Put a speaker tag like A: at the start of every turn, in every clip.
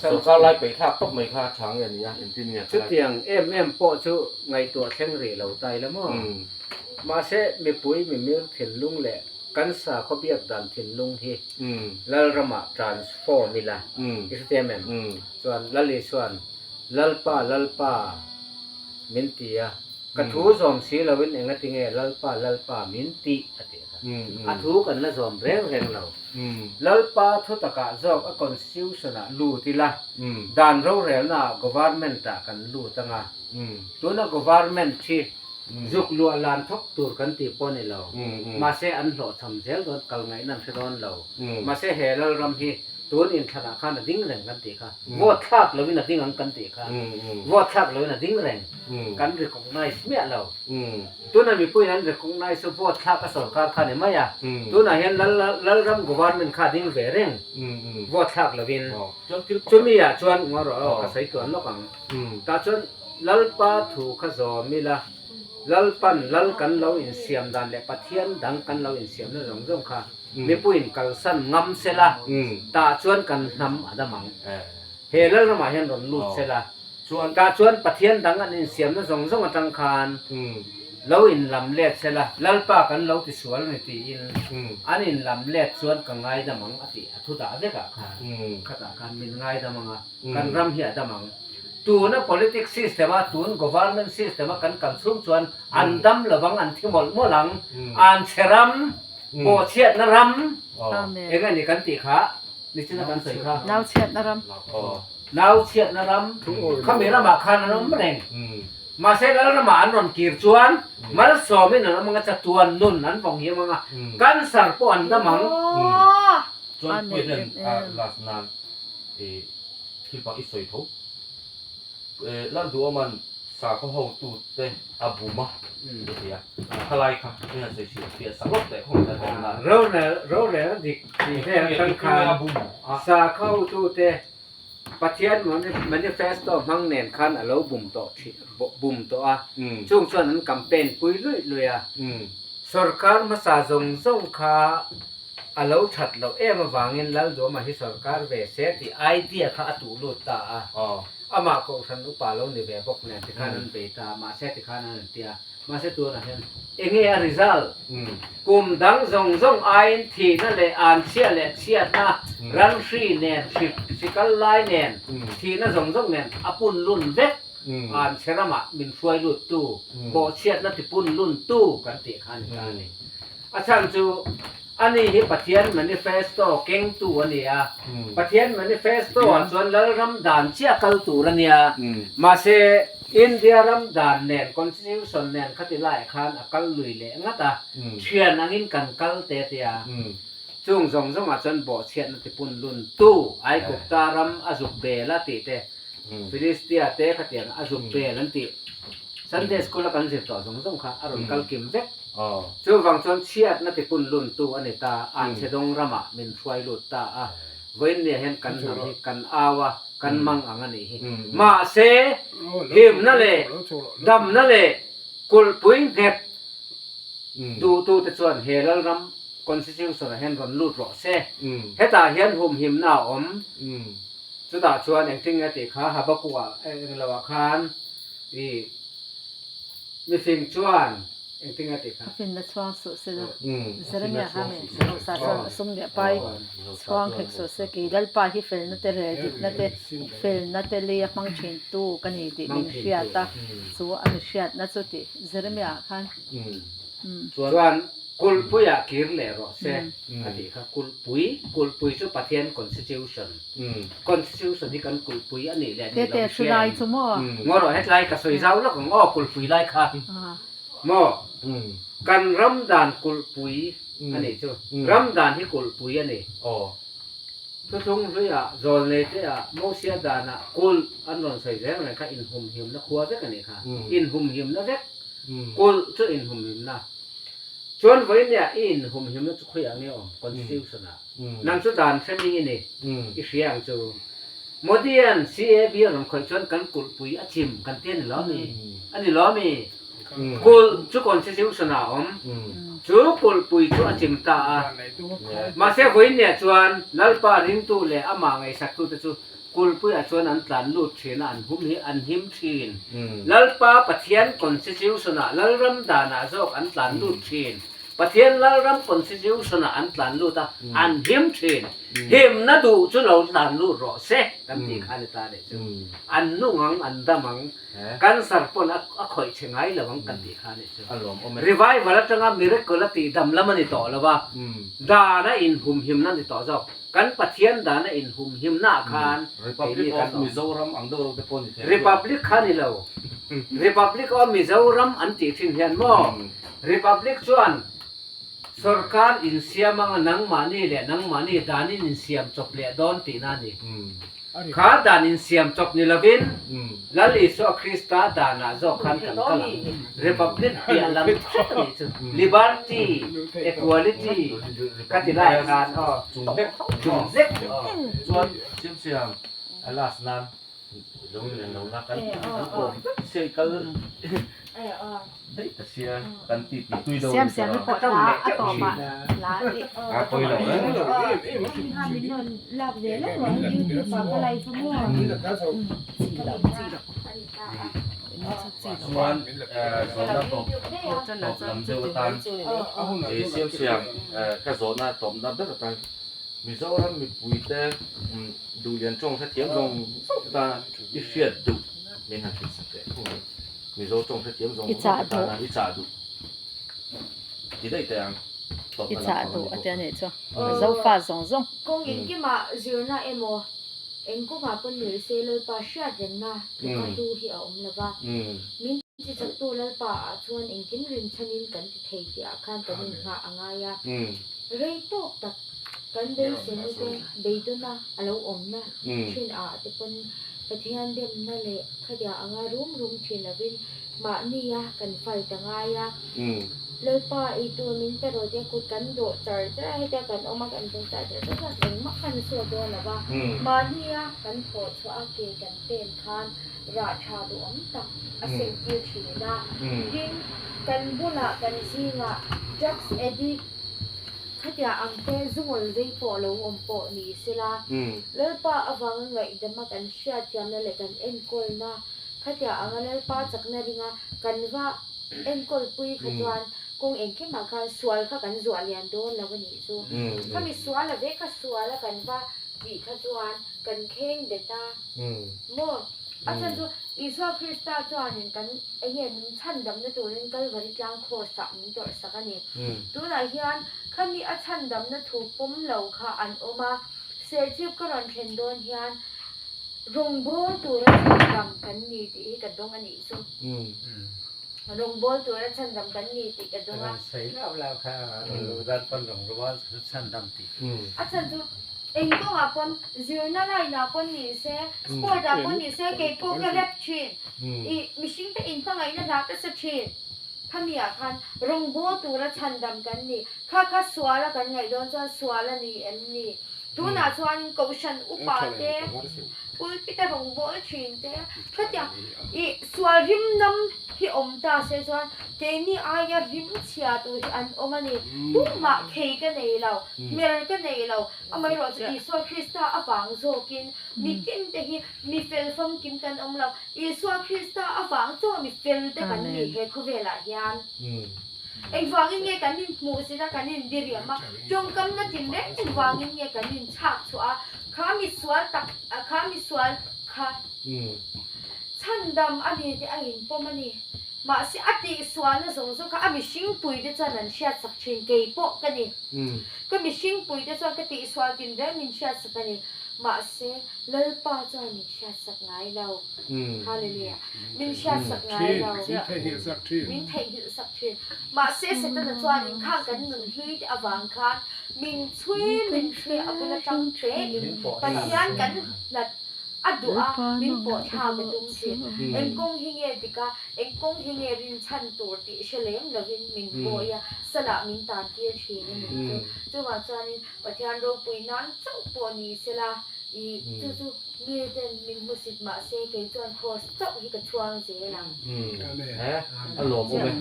A: Sorkar lai peih thlak tawp mai kha a tha nge nia, engtin nge kha lai.
B: Chutiang em em pawh chu ngaihtuah thleng rih lo ta ila maw? Mahse, mipui mimir thinlung leh kan sakhaw biak dan thinlung hi Lalramah transform ila i hrethiam em? Chuan Lal Isuan Lalpa, Lalpa min ti a, ka thu zawm si loin engatinge Lalpa, Lalpa min tih a ti a kha. A thu kan la zawm reng reng lo. Lalpa thu takah zawk a constitution-ah lut ila, dan rorelnaah government-ah kan lut ang a. Tuna government hi zuk luah lan thawk tur kan tih pawh a ni lo. Mahse an hlawhchham zel dawn, kal ngaihna an hre dawn lo. Mahse he Lalram hi Tun inthlanah khan a ding reng kan tih kha. Vote thlak loin a ding ang kan tih kha. Vote thlak loin a ding reng. Kan recognize miah lo. Tuna mipuiin an recognize chu vote thlak a sorkar kha a ni mai a. Tunah hian Lalram government kha a ding ve reng vote thlak loin. Chumi ah chuan ngaw rawh aw ka sawi tluan lawk ang. Tah chuan Lalpa thu kha zawm ila Lalpan Lal kan lo insiam dan leh Pathian dang kan lo insiamna zawng zawng kha Mipuiin kalsan ngam se la, tah chuan kan hnam a dam ang. He Lalramah hian rawn lut se la, tah chuan Pathian dang an insiamna zawng zawng atang khan lo inlam let se la, Lalpa kan lo tisual a ni tiin an inlam let chuan ka ngaidam ang a tih a thu dah vekah khan khatah khan min ngaidam ang a, kan ram hi a dam ang. Tuna politics system a, tun government system a kan kal chhung chuan an dam lovang, an thi mawlh mawlh ang, an chhe ram. Bawhchhiatna ram eng a ni kan tih kha nichina kan sawi kha.
C: Nauchhiatna ram.
B: Nauchhiatna ram khami ramah khan an awm reng. Mahse Lalramah an rawn kir chuan malsawmin an awm ang a, chatuan nun an vawng hiam ang a, cancer pawh an dam ang.
A: Chuan puilen last nan thil pang i sawi tho. Lalduhawman Sakhaw hotute a bum a ti thei a, khalai kha min han sawi chhiah fiah sak lawk teh khawng ta dawn a.
B: Rorel rorel dik tih vel atang khan sakhaw hotute Pathian manifesto hmang nen khan a lo bum tawh thin bum tawh a, chung chuan an campaign pui luih luih a, sorkar hmasa zawng zawng kha a lo that loh em avangin Lalduama hi sorkar ve se tih idea kha a tuh lut ta a. Amah kohhran upa lo ni ve bawk nen tikhan an bei ta a, mahse tikhan an inti a, mahse tunah hian enge a result? Kum dang zawng zawng aiin thihna leh anchhia leh chhiatna, ranhri nen, hri hri kal lai nen, thihna zawng zawng nen a pun lun vek, anchhe ramah min hruai lut tu, bawhchhiatna ti pun lun tu kan tih kha a ni ta a ni. A chhan chu ani hi Pathian manifesto kengtu a ni a, Pathian manifesto ah chuan Lalram dan chiah kal tur a nia, mahse India ram dan nen constitution nen khati laiah khan a kal lui leh ngat a, thian angin kan kal te tia, chung zawng zawngah chuan bawhchhiatna tipun lun tu Aigupta ram a zuk bel a tih te, Philistia te khatiang a zuk bel an tih Sunday school a kan zir tawh zawng zawng kha a rawn kal kim vek. Chuvang chuan chhiatna tipun luntu a ni ta, Anchhedawng ramah min hruai lut ta a, vawiinniah hian kan hnam hi kan au a, kan mang ang a nih hi. Mahse, himna leh damna leh kulhpui nghet duhtute chuan he Lalram Constitution-ah hian rawn lut rawh se. Hetah hian humhimna a awm. Chutah chuan engtin nge tih kha Habakkuk-ah engloah khan i Mifing chuan engtin nge tih kha?
C: A finna chhuang suh se la, Jeremia kha mi hausa chuan a sum leh pai chhuang khek suh se, kei Lalpa hi felna te rel dikna te, felna te lei a hmang thin tu ka ni tih min hriat a, chu a mi hriatna chu tih Jeremia ah khan.
B: Chuan Kulhpuiah kir leh rawh se a tih kha. Kulhpui, kulhpui chu Pathian constitution. Constitution hi kan kulhpui a nih leh nih loh hria em? Ngaw rawh hetlai ka sawi zau lawk ang aw kulhpui lai kha maw? Kan ram dan kulhpui a nih chu. Ram dan hi kulhpui a ni. Thuthlung hluiah, zawlnei teah, Mosia danah kulh an rawn sawi zel reng kha inhumhimna khua vek a nih kha. Inhumhimna vek. Kulh chu inhumhimna. Chuan vawinia i inhumhimna chu khawiah nge awm? Constitution ah. Nang chu dan hre mi i ni. I hria ang chu. Modi-a'n CAB a rawn khawih chuan kan kulhpui a chim kan ti a ni lo mi? A ni lo mi? Kulh chu Constitution ah a awm. Chu kulhpui chu a chim ta a. Mahse vawiinniah chuan Lalpa ringtu leh amah ngaihsaktute chu kulhpuiah chuan an tlan lut thin a, an hum hi an him thin. Lalpa Pathian Constitution ah Lalram danah zawk an tlan lut thin. Pathian Lalram Constitution ah an tlan lut a, an him thin. Himna duh chu lo tlan lut rawh se kan tih kha a ni ta leh chu. An nung ang, an dam ang. Cancer pawn a khawih che ngai lo ang kan tih kha a nih chu. Revival atanga miracle a tih dam lam a ni tawh lo a, dan a inhumhimna a ni tawh zawk. Kan Pathian dan a inhumhimna ah khan
A: Republic of Mizoram ang deuh deuh te pawh a ni thei.
B: Republic kha a ni lo. Republic of Mizoram an tih thin hian maw? Republic chuan sorkar insiam anga nangmahni leh nangmahni danin insiam chawp leh dawn tihna a ni. Kha dan insiam chawp ni lovin Lal Isua Krista danah zawk khan kan kal ang. Republic piah lam hret a nih chu. Liberty, equality ka ti lai khan aw. Chung vek aw.
A: Chuan siam siam a last nan lo ni lo na kan kan kawm vek sia i kal daih ta sia kan ti ti tui deuh
C: Siam siam hi pawh hla a tawp ah hla i
A: a pawi lo eh. Chuan zawhna tawp tawp lam deuh atan siam siam ka zawhna tawpna ber atan Mizoram mipuite duhlian tawng hrethiam zawng zawng tana i hriat duh min han hrilhsak teh thung ang. Mizo tawng hrethiam zawng zawng tana i chah duh ti daih teh ang.
C: I chah duh a tia nih chu. Zofa zawng zawng.
D: Kawng engkimah zirna emaw eng kawngah pawn ni se Lalpa hriat rengna tluka hlu hi a awm lova. Min chi chaktu Lalpa ah chuan engkim rinchhanin kan ti thei tih ah khan kan innghah a ngai a. Rei tawk tak kan beiseina te beidawna a lo awmna thin ah te pawn Pathian demna leh khatia anga rum rum thin lovin mahnia kan fight a ngai a. Lalpa eitur min pe rawh tia kut kan dawh char char a, hetia kan awm a kan dawh char char char chuan engmah khan a sawi dawn lo va. Mahnia kan thawh chhuah a ke kan pen khan rah tha duhawm tak a sentir thin a. Tin, kan bulah kan zingah drugs addict, Khatia ang te zungawl vei pawh lo awm pawh ni sela, Lalpa avanga ngaihdama kan hriatthiamna leh kan enkawlna, khatia anga Lalpa chakna ringa kan va enkawlpui kha chuan kawng engkimah khan sual kha kan zuah lian dawn lo a nih chu. Khami sual a ve kha sual a kan va tih kha chuan kan kheng bet a maw? A chhan chu Isua Krista chuanin kan Enge min chhandamna turin Kalvari tlang kraws-ah min tawrhsak a ni. Tunah hian khami a chhandamna thu pawm lo kha an awm a, Serchhip ka rawn thlen dawn hian rawngbâwl tura chhandam kan ni tih hi ka dawng a nih chu. Rawngbâwl tura chhandam kan ni tih ka dawng a.
B: Rawn sawi lau lau kha Ludan pawn rawngbâwl tura chhandam tih.
D: A chhan chu Eng kawngah pawn zirna line ah pawn ni se, sport ah pawn ni se kei pawh ka rap thin. I mihring te inhmangaihna hla ka sa thin. Khami ah khan rawngbâwl tura chhandam kan ni. Kha kha sual a kan ngaih dawn chuan sual a ni em ni? Tunah chuanin Kohhran upa te, pulpit a rawngbâwl thin te, khatiang i sual rim nam hi awm ta se chuan keini aia rim chhia tur hi an awm a ni. Tumah khei ka nei lo. Hmer ka nei lo. Amaherawhchu Isua Krista avang zawkin mi tin te hi mi fel famkim kan awm lo. Isua Krista avang chuan mi fel te kan ni he khawvelah hian. Engvangin nge kan inhmuh zin a, kan indiriam a, tawngkamna tin reng engvangin nge kan inchhak chhuah a, kha mi sual tak, kha mi sual kha chhandam a ni tih a inpawm a ni. Mahse a tihsualna zawng zawng kha a mihringpuite chuan an hriatsak thin, kei pawh ka ni. Ka mihringpuite chuan ka tihsual tinreng min hriatsak a ni. Mahse Lalpa chuan min hriatsak ngai lo. Hallelujah. Min hriatsak ngai lo. Min theihnghilhsak thin. Mahse Setana chuan inkhang kan nun hlui te avang khan min chhui min chhui a bula tang tein Pathian kan hlat A duh a, min pawh thlak a tum thin. Eng kawng hi nge dik a, eng kawng hi nge rinchhan tur tih hre lem lovin min pawi a, salah min tan tir thin a nih chu. Chuvang chuanin Pathian ropui nan chauh pawh ni sela, I chu chu mi ten min hmusit mah se kei chuan Kraws chauh hi ka chhuang zel ang.
A: He a lawmawm e.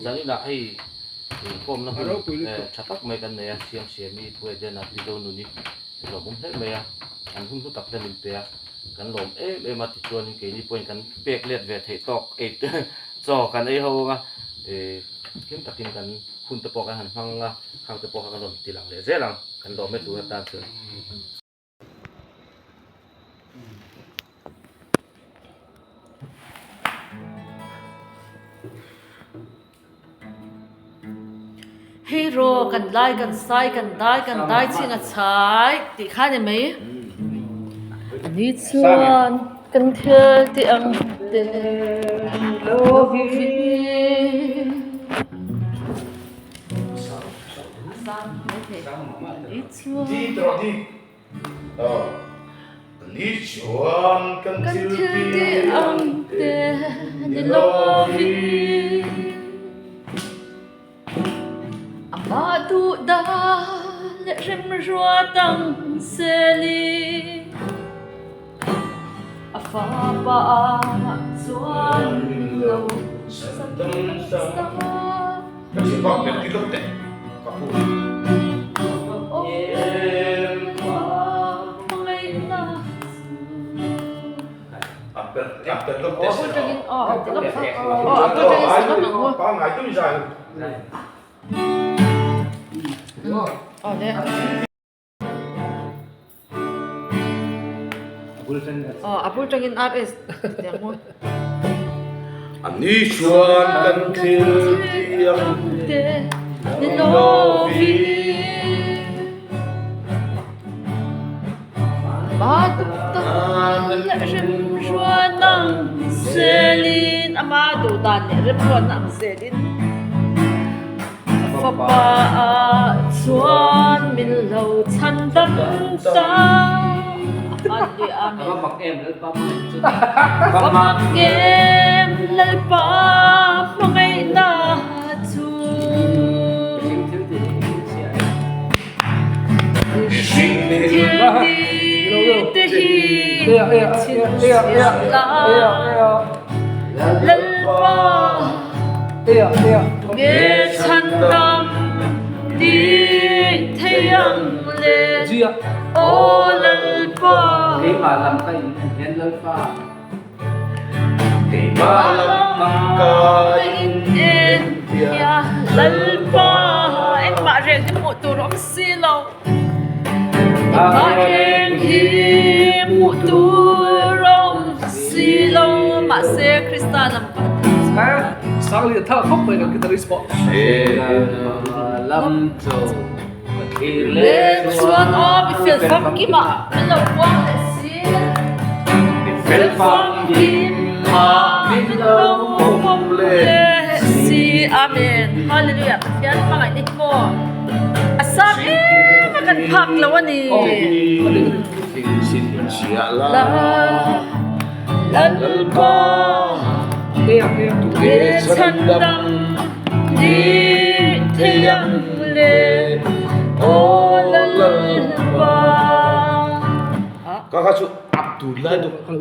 A: Zaninah hei inkawmna hun tha tak mai kan nei a, Siamsiami Pu Edena Pi Zonuni lawmawm hle mai a, an hun hlu tak te min pe a, kan lawm em em a tichuanin keini pawhin kan pek let ve theih tawk ei chaw kan ei ho ang a, hlim takin kan hun te pawh kan han hmang ang a, khang te pawh kha kan rawn ti lang leh zel ang, kan lawm e tun atan chuan.
C: Hei rawh kan lai kan sai kan dai kan dai chhing a chhai tih kha a ni mai. A ni chuan kan thil tih ang te lo vin. Kan thil tih ang te ni lovin Amah duh dan leh remruat ang selin A fapa ah chuan min lo
E: Ani chuan kan thil tih ang te ni lovin
C: Ama duhdan leh remruatna ang zelin Fapa ah chuan min lo chhan dam ta.
B: A va mak em Lalpa hmangaih chu.
C: Va mak em Lalpa hmangaihna chu.
B: Mihring thil tih hi thil chhia em.
C: Mihring thil tih te hi thil chhia la. Lalpa nge chhandam tih thei ang le aw Lalpa.
B: Keimah lam ka in en hian Lalpa.
E: Keimah lam ka
C: in en hian Lalpa. Engmah reng hi hmuh tur awm si lo. Engmah reng hi hmuh tur awm si lo mahse Krista lam ka han thei chu.
F: Sanglian tha khawp mai kan guitarist pawh.
B: Lam chu ka thlir
C: leh chuan aw mi fel famkim ah min lo puang leh si.
E: Mi fel famkim ah min lo pawm leh
C: si. Amen. Hallelujah. Pathian hmangaih ni hi maw. A sang em a kan phak lo a ni. Lalpa tunge chhandam ni thei ang le aw Lalpa.
E: Ka kha chu up tunlai deuh aw.